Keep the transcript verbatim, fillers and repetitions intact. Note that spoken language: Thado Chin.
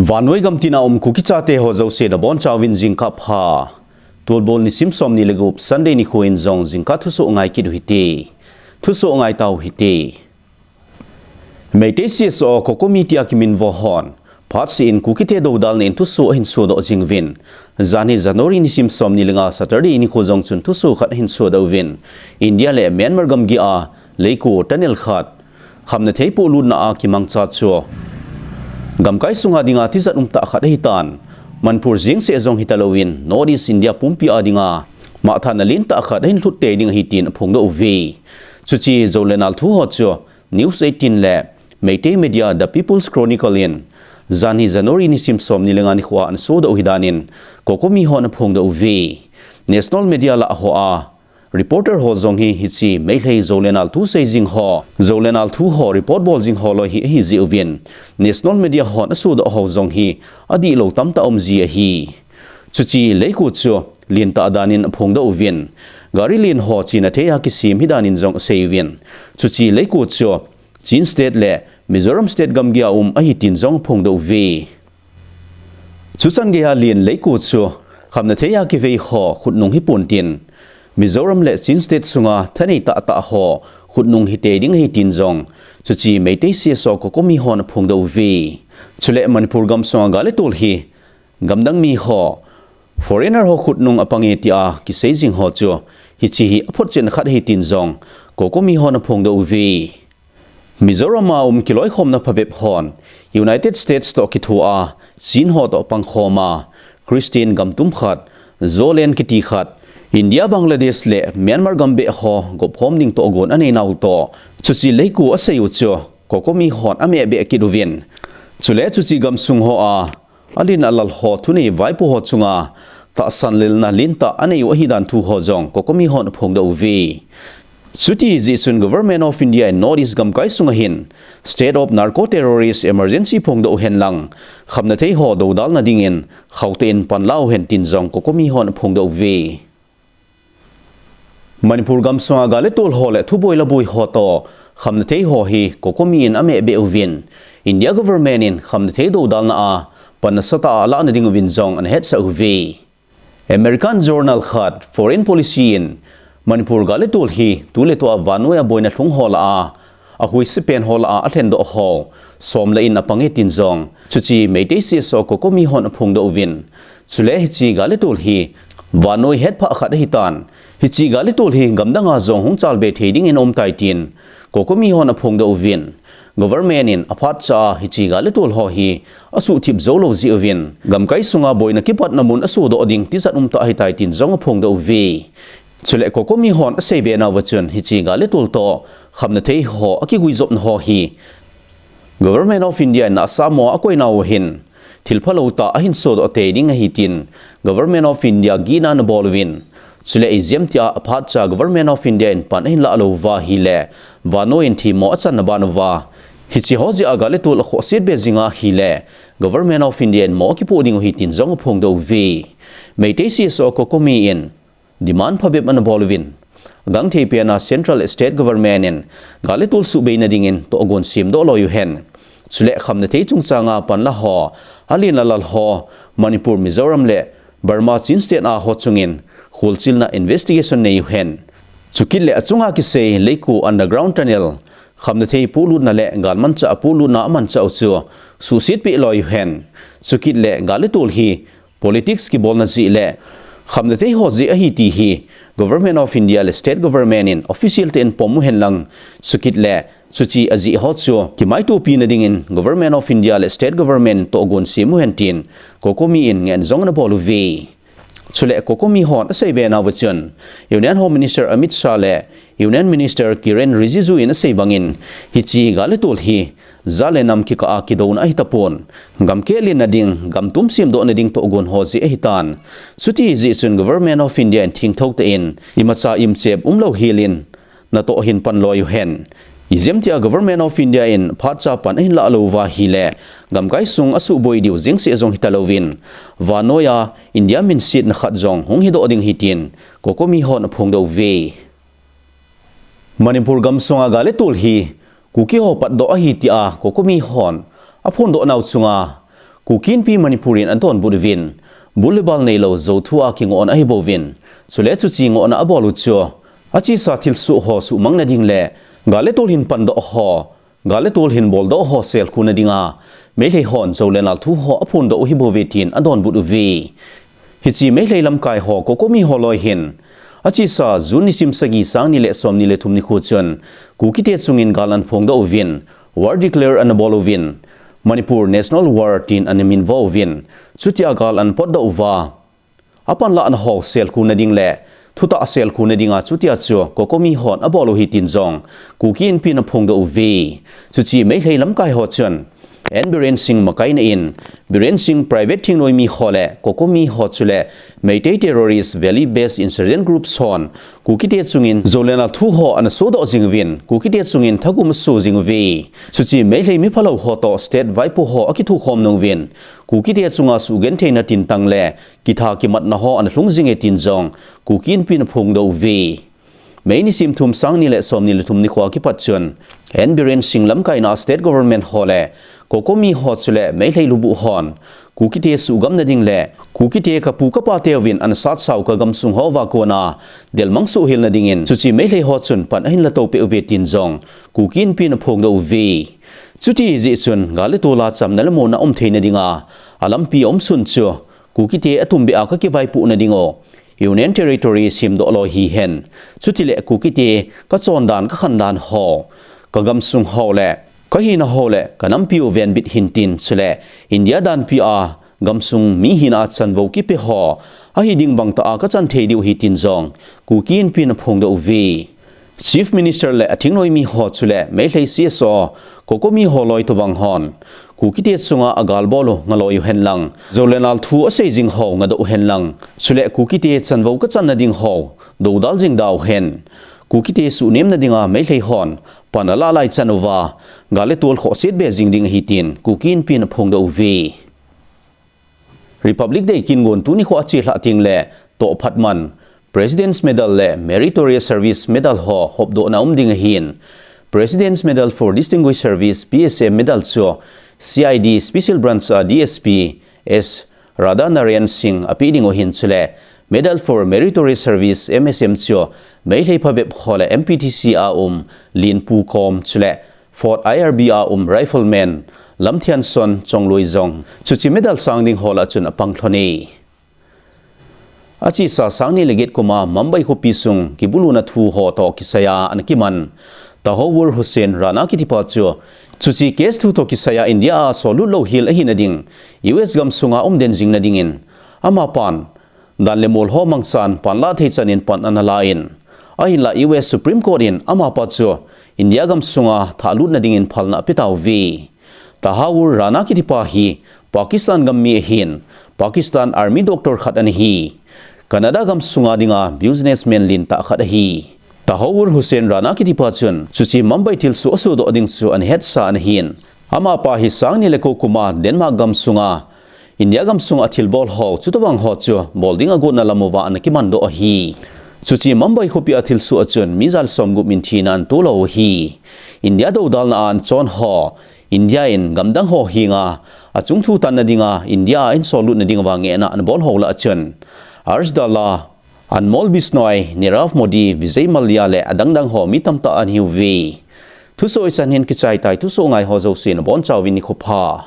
Vannoi gamtina um Kuki chate ho jouse nabonchauvin jingkah pha. Tulbol nisim somni le gup Sunday nikho in jong jingkah thusoh ngai kit uhite. Thusoh ngai tau hite. Meitei C S O COCOMI tia kiminvo hon phatseh in Kukite doudalna in thusoh ahin sodoh jing uvin, janhi January nisim somni le nga Saturday nikho jong chun thusoh khat ahin sodoh uvin, India le Myanmar gamgi a leiko tunnel khat khamnathei polutna a kimangcha chu gamkai sunga dinga tijat umtah khat ahitan, Manipur jengseh jong hitalouvin North East India pumpi a dinga mangthahna lentah khat ahin lhut tei ding ahi tin aphongdoh uve. Chuche jou le nal thu ho chu News eighteen le Meitei media The People's Chronicle in janhi January nisim somni le nga nikho a ana sodoh u ahi danin COCOMI hon aphongdoh uve. National media lah hoa reporter ho jong hi hiche Meitei jou le nal thu sei jing ho, jou le nal thu ho report bol jing ho loi hi ahi jeh uvin, national media hon asodoh ho jong hi adihlou tamtah aum ji ahi. Chuche leiko chu lentah danin aphongdoh uvin, gari len ho chena thei a kisem ahi danin jong asei uvin, chuche leiko chu Chin State le Mizoram State gamgi a um ahi tin jong aphongdoh uve. Chuchan geiya len leiko chu khamnathei a kivei ho khutnung hipon tin, Mizoram le Chin State sunga thanei tahtah ho khutnung hitei ding ahi tin jong chuche Meitei C S O COCOMI hon aphongdoh uve. Chule Manipur gamsunga gal le tol hi gamdang mi ho, foreigner ho khutnung apange tia kisei jing ho chu hiche hi aphotchetna khat ahi tin jong COCOMI hon aphongdoh uve. Mizoram a um kiloikhomna phabep hon United States toh kithoa Chin ho toh pangkhoma Christian gamtum khat, Zoland kiti khat, India, Bangladesh le Myanmar gam beh ho gopkhom ding tohgon anei nau toh chuche leiko asei u chu COCOMI hon amehbeh kit uvin, chule chuche gamsung hoa alen alal ho thunei vaipo ho chunga tahsan lelna lentah anei u ahi dan thu ho jong COCOMI hon aphongdoh uve. Chuti jeh chun Government of India in North East gamkai sunga hin State of Narco Terrorist Emergency phongdoh uhen lang, khamnathei ho doudalna dingin khautah in panla uhen tin jong COCOMI hon aphongdoh uve. Manipur gamsunga gal le tol ho le thuboi laboi ho toh khamnathei ho hi COCOMI in amehbeh uvin, India government in khamnathei doudalna a pan nasatah a alahna ding uvin jong ana hetsah uve. American journal khat Foreign Policy in Manipur gal le tol hi tuletua vannoiya boina lhung ho lah a, ahuisa pen ho lah a alhendoh ho somle in apange tin jong chuche Meitei C S O COCOMI hon aphongdoh uvin, chule hiche gal le tol hi vannoi hetphah khat ahitan, hiche gal le tol hi gamdanga jong hung chalbe thei dingin aumtai tin COCOMI hon aphongdoh uvin, government in aphatcha a hiche gal le tol ho hi asuhthip joulou jeh uvin, gamkai sunga boina kipatna mun asodoh ding tijat umtah ahitai tin jong aphongdoh uve. Chule COCOMI hon aseibe nauva chun hiche gal le tol toh khamnathei ho akiguijopna ho hi Government of India in nahsahmo a akoinau hin thilphalou tah ahin sodoh tei ding ahi tin Government of India gihna anabol uvin, chule ijemtia aphatcha Government of India in pan ahin lahlou uva ahile vannoi in themmo achanna ban uva hiche ho jeh a gal le tol akhohsetbe jing ahile Government of India in mo akipoh ding ahi tin jong aphongdoh uve. Meitei C S O COCOMI in demand phabep anabol uvin, agangthei pena Central State Government in gal le tol suhbeina dingin tohgon semdoh loi uhen, chule khamnathei chungchanga panla ho, alen alal ho, Manipur, Mizoram le Burma Chin State a ho chungin kholchilna investigation nei uhen, chukit le achunga kisei leiko underground tunnel khamnathei polutna le galmanchah polutna amanchah u chu suhsetpeh loi uhen, chukit le gal le tol hi politics kibolna jeh le khamnathei ho jeh ahi ti hi Government of India le State Government in official tah in pom uhen lang, chukit le chuche ajeh ho chu kimaitopina dingin Government of India le State Government tohgon sem uhen tin COCOMI in ngehna jong anabol uve. Chule COCOMI hon aseibe nauva chun Union Home Minister Amit Shah le Union Minister Kiren Rijiju in asei bangin hiche gal le tol hi jat le nam kikah a kidouna ahitapon, gamkeh lenna ding, gamtum semdohna ding tohgon ho jeh ahitan, chuti jeh chun Government of India in thengtho tah in imacha imchep umlou helin natoh hin pan loi uhen, ijemtia Government of India in phatcha pan ahin lahlou uva ahile gamkai sung asuhboi diu jengseh jong hitalouvin, vannoiya India minsetna khat jong hung hidoh ding ahi tin COCOMI hon aphongdoh uve. Manipur gamsunga gal le tol hi Kuki ho patdoh ahi tia COCOMI hon aphondoh nau chunga Kuki Inpi Manipur in adonbut uvin, bul le bal neilou jou thu a kingohna ahi bouvin, chule chuche ngohna abol u chu achesa thilsoh ho suhmang nading le gal le tol hin pandoh ho, gal le tol hin boldoh ho selkhu nadinga Meilhei hon jou le nal thu ho aphondoh u ahi bouve tin adonbut uve. Hiche Meilhei lamkai ho, COCOMI ho loi hin achesa June nisim sagi, sang ni le som ni le thum nikho chun Kukite chungin gal anaphongdoh uvin, war declare anabol uvin, Manipur National War tin anaminvo uvin, chutia gal anapotdoh uva, apanlahna ho selkhu nading le thutah selkhu nadinga chutia chu COCOMI hon abol u ahi tin jong Kuki Inpi in aphongdoh uve. Chuche Meilhei lamkai ho chun N Biren Singh makaina in, Biren Singh private thingnoimi ho le COCOMI ho chule Meitei terrorist Valley based insurgent groups hon Kukite chungin jou le nal thu ho anasodoh jing uvin, Kukite chungin thagum aso jing uve. Chuche Meilhei miphalou ho toh state vaipo ho akithukhom nung uvin, Kukite chunga suhgentheina tintang le kitha kimatna ho analhung jinge tin jong Kuki Inpi in aphongdoh uve. May nisim thum, sang ni le som ni le thum nikho a kipat chun N Biren Singh lamkaina state government ho le COCOMI ho chule Meilhei lubuh hon Kukite suhgam nading le Kukite kapu kapateuvin anasatsau kagamsung hoa kona delmang suhhel nadingin chuche Meilhei ho chun pan ahin lato peh uve tin jong Kuki Inpi in aphongdoh uve. Chuti jeh chun gal le tol a chamna le monna umthei nadinga alampi aumsun chu Kukite atumbeh a kakivaipoh nading u Union Territory semdoh loi hihen, chutile Kukite kachondan kakhandan ho, kagamsung ho le kahina ho le kanampi u venbit hintin, chule India danpi a gamsung mi hina chanvou kipe ho ahiding bangtah a kachan thei diu ahi tin jong Kuki Inpi in aphongdoh uve. Chief Minister le athingnoimi ho chule Meilhei C S O, COCOMI ho loi tobang hon Kukite chunga agalbol u ngaloi uhen lang, jou le nal thu asei jing ho ngadoh uhen lang, chule Kukite chanvou kachan nading ho doudal jing dauhen, Kukite suhnem nadinga Meilhei hon pan alah lai chan uva gal le tol khohset be jing ding ahi tin Kuki Inpi in aphongdoh uve. Republic Day kingon tuni kho achelhah tengle tohphat man President's Medal le Meritorious Service Medal ho hopdohna um ding ahin, President's Medal for Distinguished Service, P S M Medal chu C I D Special Branch a D S P S Radha Narayan Singh apeh ding u ahin, chule Medal for Meritorious Service, M S M chu Meilhei phabep ho le M P T C a um Linpu Kom, chule Fourth I R B a um Rifleman Lamthianson Chongloi jong chuche medal sang ding ho lah a chun apang lhon e. Achesa sang ni le get kum a Mumbai khopi sung kibuluna thu ho toh kisaiya ana kiman Tahawwur Hussain Rana kitipa chu chuche case thu toh kisaiya India a sollut louhel ahina ding U S gamsunga umden jing nadingin amapan dan le mol ho mangchan panlah thei chanin pan ana la in, ahinlah U S Supreme Court in amapa chu India gamsunga thahlut nadingin phalna ape tauve. Tahawwur Rana kitipa hi Pakistan gam mi ahin, Pakistan Army doctor khat ana hi. Canada gamsunga dinga businessman lentah khat ahi. Tahawwur Hussain Rana kitipa chun chuche Mumbai thilsoh asodoh ding chu ana hetsa ana hin, amapa hi sang ni le ko kum a Denmark gamsunga India gamsunga thilbol ho, chutobang ho chu bol ding agotna lam uva ana kimandoh ahi. Chuche Mumbai khopi a thilsoh a chun mi ja le som gup min thina ana tolou ahi. India doudalna a ana chon ho, India in gamdang ho henga achung thu tan nadinga India a ahin sollut nading uva ngehna ana bol ho lah a chun Harsh Dhalla, Anmol Bishnoi, Nirav Modi, Vijay Mallya le adangdang ho mi tamtah ana hiuve. Thusoh hichan hin kichai tai, thusoh ngai ho jousen abonchauvin nikho pha.